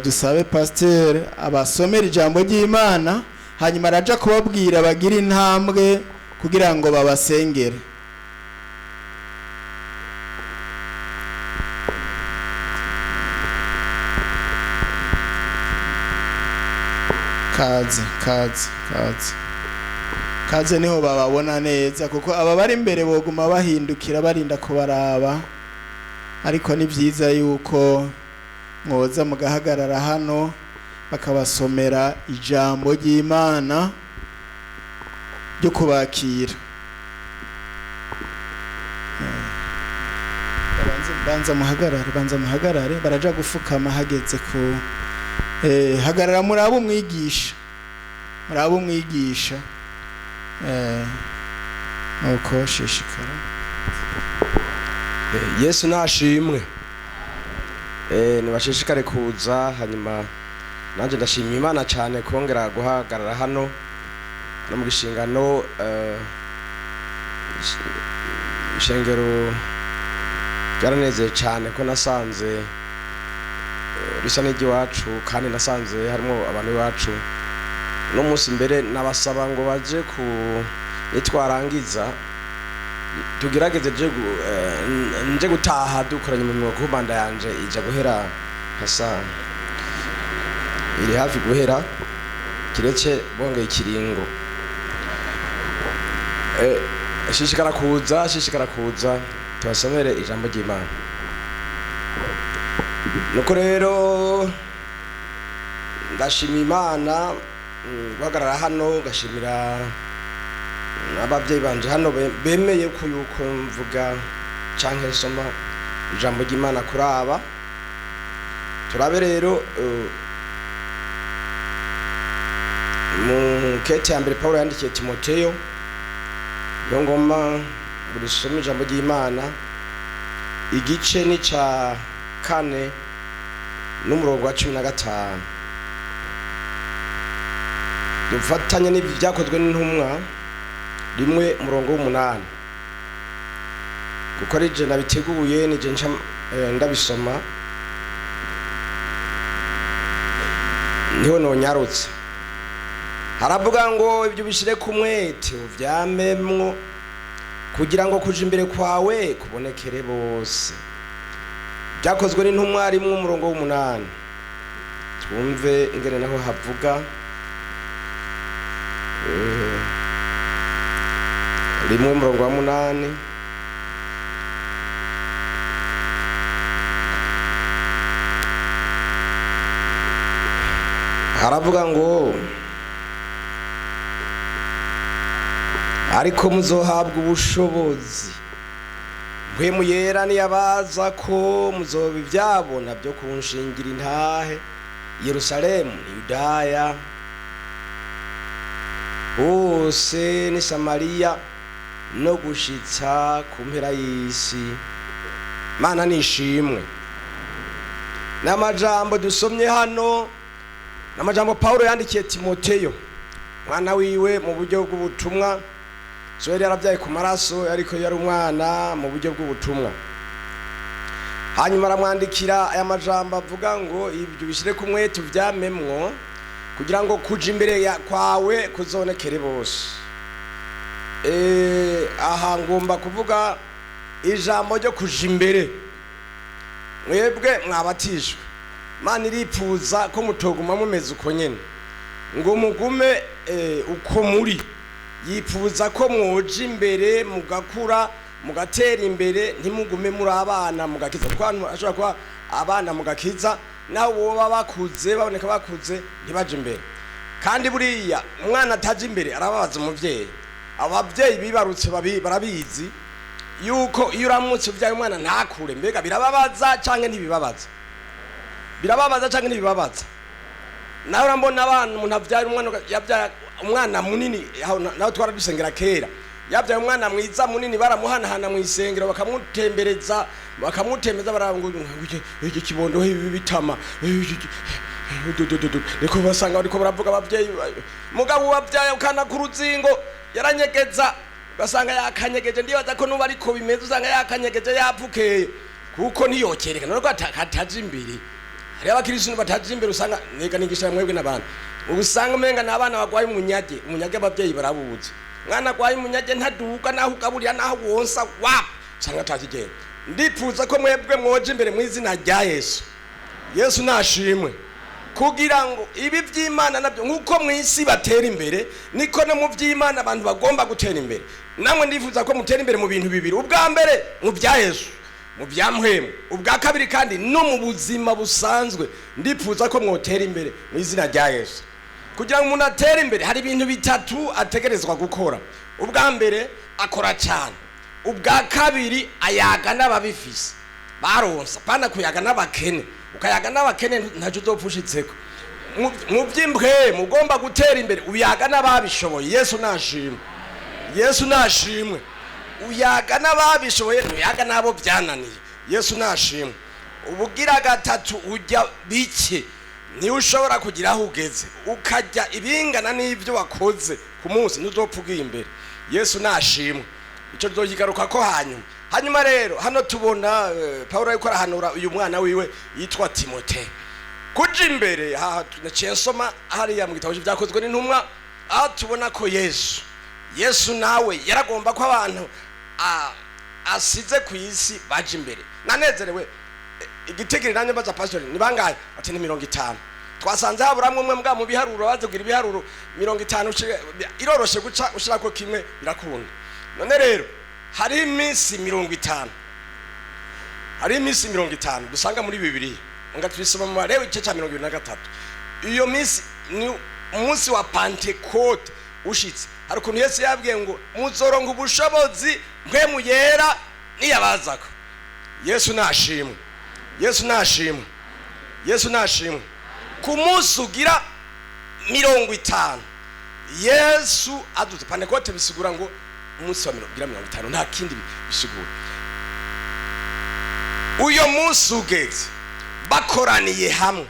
Dusabe pasiteri abasomera ijambo ry'Imana, hanyuma araja kubabwira bagira intambwe kugira ngo babasengere. Kaze, kaze, kaze, kaze, niho bababona neza, kuko aba bari imbere boguma bahindukira barinda kubaraba, ariko ni byiza yuko mwoza mugahagarara hano bakabasomera ijambo ry'Imana ryo kubakira. Banza muhagarare, banza muhagarare, baraja gufukama hageze ku hagarara murabe umwigisha, murabe umwigisha. Nuko shishikara. Yesu nashimwe. Nibashishikare kuza, hanyuma nanjye ndashima Imana cyane kongera guhagarara hano no mu gishingano. Ishengero byaranezeye cyane ko nasanze risa n'iry'iwacu, kandi nasanze harimo abantu b'iwacu. No munsi mbere nabasaba ngo baje ku nitwarangiza tugerageze nje gutaha dukoranye mu mwuga, kuko manda yanje ija guhera hasa iri hafi guhera, kiretse bongeye ikiringo. Shishikara kuza, shishikara kuza tubasomere ijambo ry'Imana. Nuko rero ndashima Imana guhagarara hano, ngashimira n'ababyeyi banje hano bemeye ko yuko mvuga canke nsoma ijambo ry'Imana kuri aba. Turabe rero mu kete ya mbere Paulo yandikiye Timoteyo, niyo ngoma ngo dusome ijambo ry'Imana, igice ni ca 4 n'umurongo wa 15, dufatanye n'ibyo byakozwe n'intumwa 1 umurongo w'8, kuko ari je nabiteguye, ni je nca ndabisoma, niho nonyarutse. Haravuga ngo ibyo ubishire ku mwete uvyamemwo, kugira ngo kuja imbere kwawe kubonekere bose. Byakozwe n'intumwa 1 umurongo w'8, twumve ingene naho havuga. 1 umurongo wa 8. Haravuga ngo ariko muzohabwa ubushobozi, Mpwemu Yera niyabaza ko muzoba ivyabona byo kunshingira intahe Yerusalemu, Yudaya hose ni Samariya no gushitsa ku mpera y'isi. Mana nishimwe. N'amajambo dusomye hano, n'amajambo Paulo yandikiye Timoteyo mwana wiwe mu buryo bw'ubutumwa. So yari yaravyaye ku maraso, ariko yari umwana mu buryo bw'ubutumwa. Hanyuma aramwandikira aya majambo avuga ngo ibyo bishire ku mwete uvyamemwo, kugira ngo kuja imbere kwawe kuzonekere bose. Aha ngomba kuvuga ijambo ryo kuja imbere. Mwebwe mwabatijwe, Imana iripfuza ko mutoguma mumeze uko nyene, ngo mugume uko muri. Yipfuza ko mwoja imbere, mugakura, mugatera imbere, ntimugume muri abana mugakiza. Kuko abantu bashobora kuba abana mugakiza, naho boba bakuze, baboneka bakuze, ntibaje imbere. Kandi buriya umwana ataje imbere arababaza umuvyeyi. Abavyeyi bibarutse barabizi yuko iyo uramutse uvyaye umwana ntakure, mbega birababaza canke ntibibabaza? Birababaza canke ntibibabaza? Nawe urambona abana, umuntu avyara umwana, yavyara umwana munini, aho nawe twara dusengera kera, yavyaye umwana mwiza munini, baramuhanahana mu isengero, bakamutembereza, bakamutemeza, baranga iki kibondo ibi bitama, niko basanga bariko baravuga abavyeyi. Mugabo wavyaye ukana ku ruzingo yaranyegeza, ugasanga yakanyegeje. Ndibaza ko nuba ariko bimeze, usanga yakanyegeje yapfukeye, kuko ntiyokerekana nuko ataje imbere. Hariho abakirisitu bataje imbere, usanga niga nigisha mwebwe n'abantu, usanga umenga ni abana bagwaye umunyage. Umunyage ababyeyi barabuze. Mwana agwaye umunyage ntaduga, naho ugaburira, naho wonsa, wapi, usanga atakigenda. Ndipfuza ko mwebwe mwoje imbere mu izina rya Yesu. Yesu nashimwe. Kugira ngo ibi by'Imana nabyo, nk'uko mu isi batera imbere, niko no mu by'Imana abantu bagomba gutera imbere. Namwe ndifuza ko mutera imbere mu bintu bibiri: ubwa mbere mu bya Yesu, mu bya mpwemu; ubwa kabiri kandi no mu buzima busanzwe. Ndifuza ko mwotera imbere mu izina rya Yesu. Kugira ngo umuntu atere imbere, hari ibintu bitatu ategerezwa gukora. Ubwa mbere, akora cyane; ubwa kabiri, ayaga n'ababifise baronsa, pana kuyaga n'abakene. Ukayaga n'abakene, ntacyo uzopfa. Mu by'imbwe mugomba gutera imbere, uyaga n'ababishoboye. Yesu nashimwe, Yesu nashimwe. Uyaga n'ababishoboye, ntuyaga n'abo byananiye. Yesu nashimwe. Ubugira gatatu, ujya bike, niwe ushobora kugira aho ugeze. Ukajya ibingana n'ibyo wakoze ku munsi, ntuzopfa ugiye imbere. Yesu nashimwe. Icyo tuzokigaruka ko hanyuma. Hanyuma rero hano tubona Paul ariko arahanura uyu mwana wiwe yitwa Timote kuja imbere. Naciye nsoma hariya mu gitabo Byakozwe n'Intumwa, aho tubona ko Yesu nawe yaragomba ko abantu asize ku isi baje imbere. Nanezerewe igitigiri nanjye mbaza pastor: "Ni bangahe?" Ati: "Ni 50." Twasanze haburamwe umwe mbwa mu biharuro. Bazibwira ibiharuro 50, iroroshe guca ushirako kimwe, birakunda. None rero hari iminsi 50, hari iminsi 50 dusanga muri Bibiliya, nga tubisoma mu Balewi igice cya 23. Iyo minsi ni umunsi wa Pantekote ushitse. Hari ukuntu Yesu yabwiye ngo: "Muzoronka ubushobozi Mpwemu Yera niyabazako." Yesu nashimwe, Yesu nashimwe, Yesu nashimwe. Ku munsi ugira 50 Yesu aduze, Pantekote bisigura ngo umunsi wa ugira 50, nta kindi bisigura. Uyo munsi ugeze, bakoraniye hamwe,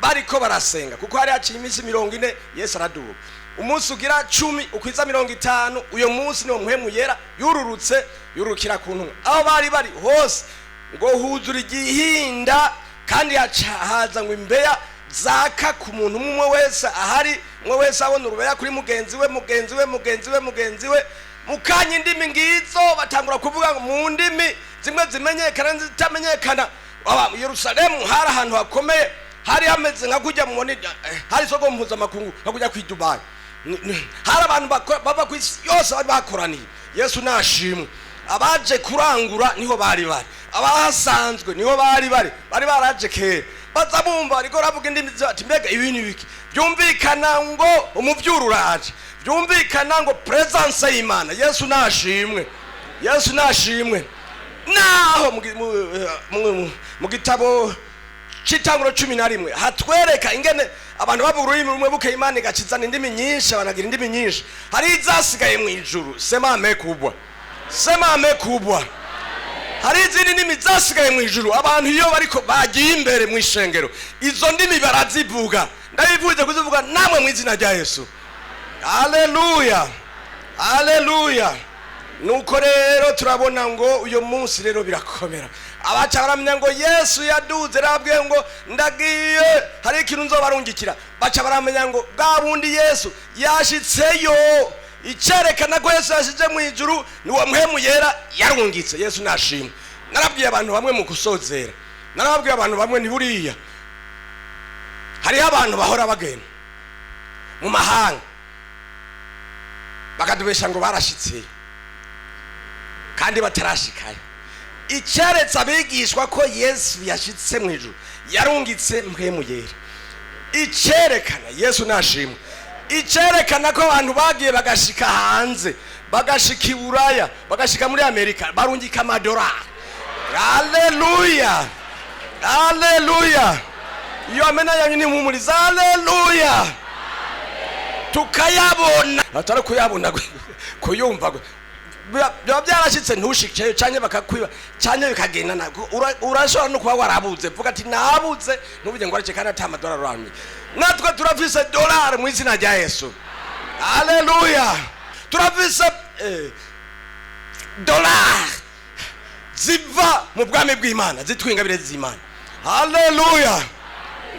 bariko barasenga, kuko hari haciye iminsi 40 Yesu araduga. Umunsi ugira 10 ukwiza 50, uyo munsi niwo Mpwemu Yera yururutse, yururukira ku ntumwa. Aho bari bari hose ngo huzura igihinda, kandi haza ngo imbeya zaka ku muntu umwe wese ahari, umwe wese abona urubeya kuri mugenzi we, mugenzi we, mugenzi we, mugenzi we. Mukanya indimi ngizo, batangura kuvuga ngo mu ndimi zimwe zimenyekana n'izitamenyekana. Yerusalemu hari ahantu hakomeye, hari hameze nka kujya mu hari isoko mpuzamakungu, nka kujya kwi Dubai. Hari abantu bava ku isi yose bari bakoraniye. Yesu nashimwe. Abaje kurangura niho bari bari, abahasanzwe niho bari bari, bari baraje kera. Baza bumva ariko ravuga indimi, ati: "Mbega ibi ni biki?" Byumvikana ngo umuvyuro uraje, byumvikana ngo presence y'Imana. Yesu nashimwe, Yesu nashimwe. Naho mu gitabo c'Itanguro 11 hatwereka ingene abantu bavuga ururimi rumwe, bukeye Imana igakizana indimi nyinshi, banagira indimi nyinshi. Hari izasigaye mu ijuru. Sema amen kubwa, sema amen kubwa. Hari izindi ndimi zasigaye mu ijuru. Abantu iyo bariko bagiye imbere mu ishengero, izo ndimi barazivuga. Ndabivuze kuzivuga namwe mu izina rya Yesu. Haleluya, haleluya. Nuko rero turabona ngo uyu munsi rero birakomera. Abaca baramenya ngo Yesu yaduze, yarabwiye ngo: "Ndagiye, hari ikintu nzobarungikira." Baca baramenya ngo bwa bundi Yesu yashitseyo. Icerekana ko Yesu yashitse mu ijuru ni uwo Mpwemu Yera yarungitse. Yesu nashimwe. Narabwiye abantu bamwe mu gusozera, narababwiye abantu bamwe: ntiburiya hariho abantu bahora bagenda mu mahanga, bakadubesha ngo barashitseyo kandi batarashikayo. Icyeretse abigishwa ko Yesu yashitse mu ijuru, yarungitse Mpwemu Yera. Icerekana, Yesu nashimwe, icerekana ko abantu bagiye bagashika hanze, bagashika i Buraya, bagashika muri Amerika, barungika amadorari. Haleluya, haleluya. Iyo amena yanyu ni mpumuriza. Haleluya. Tukayabona, atari kuyabona, kuyumva. Biba byarashitse ntushikeyo, canke bakakwiba, canke bikagenda nabi. Urashobora no kuba warabuze. Vuga ati: "Nabuze." Ntuvuge ngo areke kandi ata amadolari uramye. Natwe turafise dolari mu izina rya Yesu. Haleluya. Turafise dolari ziva mu bwami bw'Imana, zitwa ingabire z'Imana. Haleluya.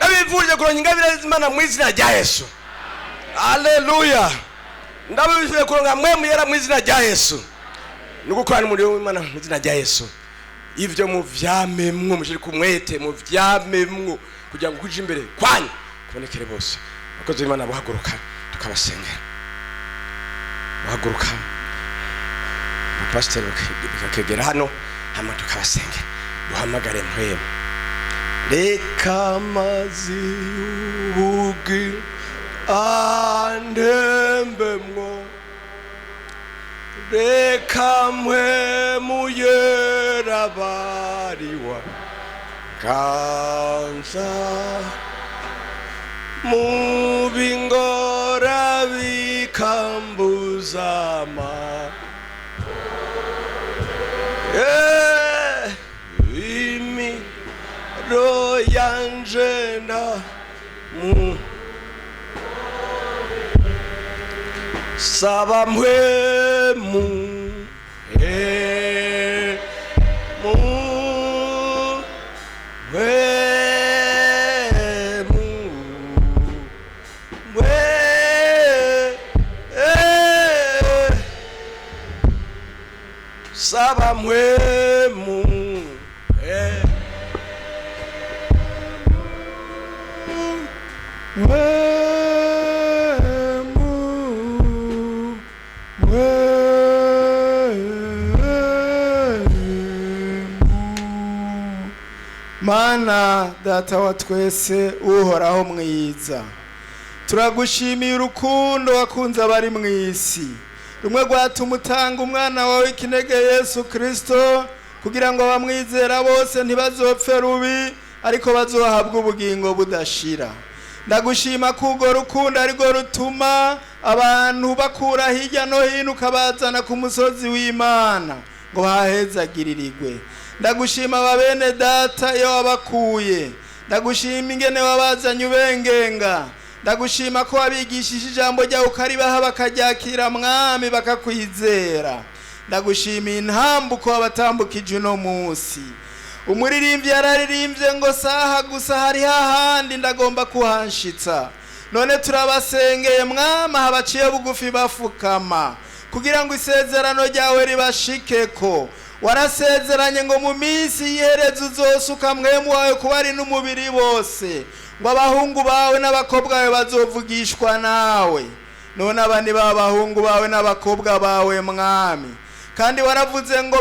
Ndabifurije kuronka ingabire z'Imana mu izina rya Yesu. Haleluya. Ndabifurije kuronka Mpwemu Yera mu izina rya Yesu, no gukorana umurimo w'Imana mu izina rya Yesu. Ivyo muvyamemwo, mushire kumwete, muvyamemwo kugira ngo kuja imbere kwanyu kubonekere bose. Abakozi b'Imana buhaguruka tukabasengera, buhaguruka, abapasiteri bakegera hano hama tukabasengera. Duhamagare Mpwemu. Reka amazi y'ubugi andembemwo, reka Mpwemu Yera bariwa ganza mu bingora bikambuzama. Imiro yanje nda mu saba Mpwemu mu Mpwemu mwe saba Mpwemu Mpwemu, Mpwemu. Mana Data wa twese, Uhoraho mwiza, turagushimiye urukundo wakunze abari mu isi, rumwe rwatuma utanga umwana wawe ikinege Yesu Kristo, kugira ngo abamwizera bose ntibazopfe rubi, ariko bazohabwe ubugingo budashira. Ndagushima ko urwo rukundo arirwo rutuma abantu bakura hirya no hino, ukabazana ku musozi w'Imana ngo bahezagiririrwe. Ndagushima aba bene data iyo wabakuye, ndagushima ingene wabazanye ubengenga, ndagushima ko wabigishije ijambo ryawe ukaribaha bakaryakira, Mwami, bakakwizera. Ndagushimiye intambuko wabatambukije uno munsi. Umuririmbyi yararirimbye ngo saha gusa hari hahandi ndagomba kuhanshitsa. None turabasengeye, Mwami, abaciye bugufi bafukama kugira ngo isezerano ryawe ribashikeko. Warasezeranye ngo mu minsi y'iherezo uzosuka Mpwemu wawe kuba ari n'umubiri bose, ngo abahungu bawe n'abakobwa bawe bazovugishwa nawe. None aba ni ba bahungu bawe n'abakobwa bawe, Mwami. Kandi waravuze ngo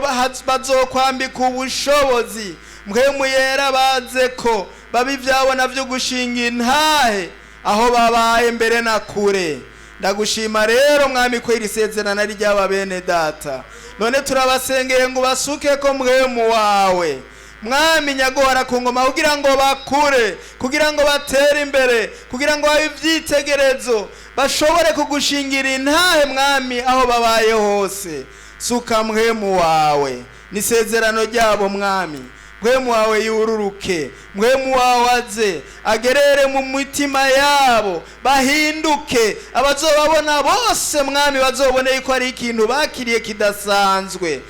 bazokwambika ubushobozi, Mpwemu Yera baze ko babe ivyabona vyo gushinga intahe aho babaye mbere na kure. Ndagushima rero, Mwami, ko iri sezerano ari ry'aba bene data. None turabasengeye ngo basuke ko Mpwemu wawe, Mwami nyaguhora ku ngoma, kugira ngo bakure, kugira ngo batere imbere, kugira ngo babe ivyitegerezo, bashobore kugushingira intahe, Mwami, aho babaye hose. Suka Mpwemu wawe, n'isezerano ryabo, Mwami. Mpwemu wawe yururuke, Mpwemu wawe aze agerere mu mitima yabo, bahinduke. Abazobabona bose, Mwami, bazobone yuko ari ikintu bakiriye kidasanzwe.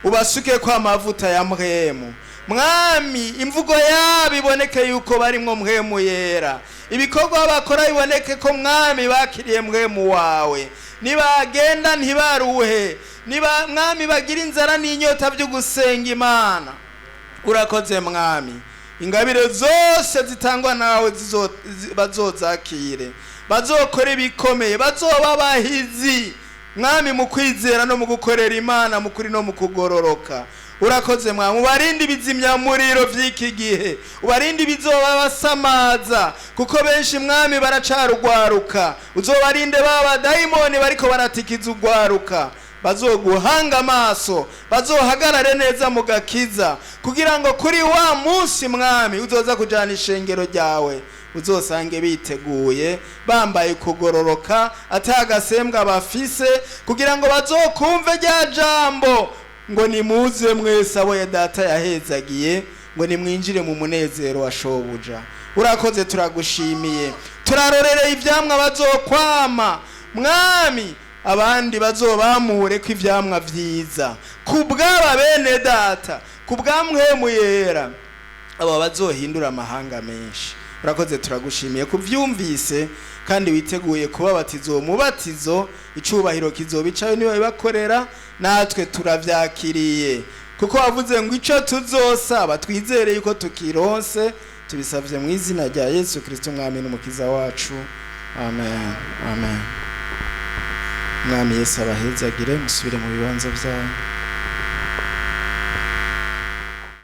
Ubasuke ko amavuta ya Mpwemu, Mwami, imvugo yabo iboneke yuko barimwo Mpwemu Yera, ibikorwa bakora biboneke ko, Mwami, bakiriye Mpwemu wawe. Nibagenda ntibaruhe, niba, Mwami, bagira inzara n'inyota byo gusenga Imana. Urakoze, Mwami. Ingabire zose zitangwa nawe bazozakire, bazokora ibikomeye, bazoba abahizi, Mwami, mu kwizera no mu gukorera Imana mu kuri no mu kugororoka. Urakoze, Mwami. Ubarinde ibizimyamuriro vy'iki gihe, ubarinde ibizoba basamaza, kuko benshi, Mwami, baracarugwaruka. Uzobarinde ba badayimoni bariko baratikiza ugwaruka. Bazoguhanga amaso, bazohagarare neza mu gakiza, kugira ngo kuri wa munsi, Mwami, uzoza kujana ishengero ryawe, uzosange biteguye, bambaye kugororoka, atagasembwa bafise, kugira ngo bazokumve rya jambo ngo: "Nimuze mwese abo ya Data yahezagiye", ngo nimwinjire mu munezero wa shobuja. Urakoze, turagushimiye. Turarorereye ivyamwa bazokwama, Mwami, abandi bazobamure ko ivyamwa vyiza ku bw'aba bene data, ku bwa Mpwemu Yera, abo bazohindura amahanga menshi. Urakoze, turagushimiye kuvyumvise kandi witeguye kubabatiza uwo mubatizo. Icubahiro kizoba icawe niba bibakorera, natwe turavyakiriye kuko wavuze ngo ico tuzosaba twizere yuko tukironse. Tubisavye mu izina rya Yesu Kristo, umwami n'umukiza wacu. Amen, amen. Mwami Yesu abahezagire. Musubire mu bibanza byanyu.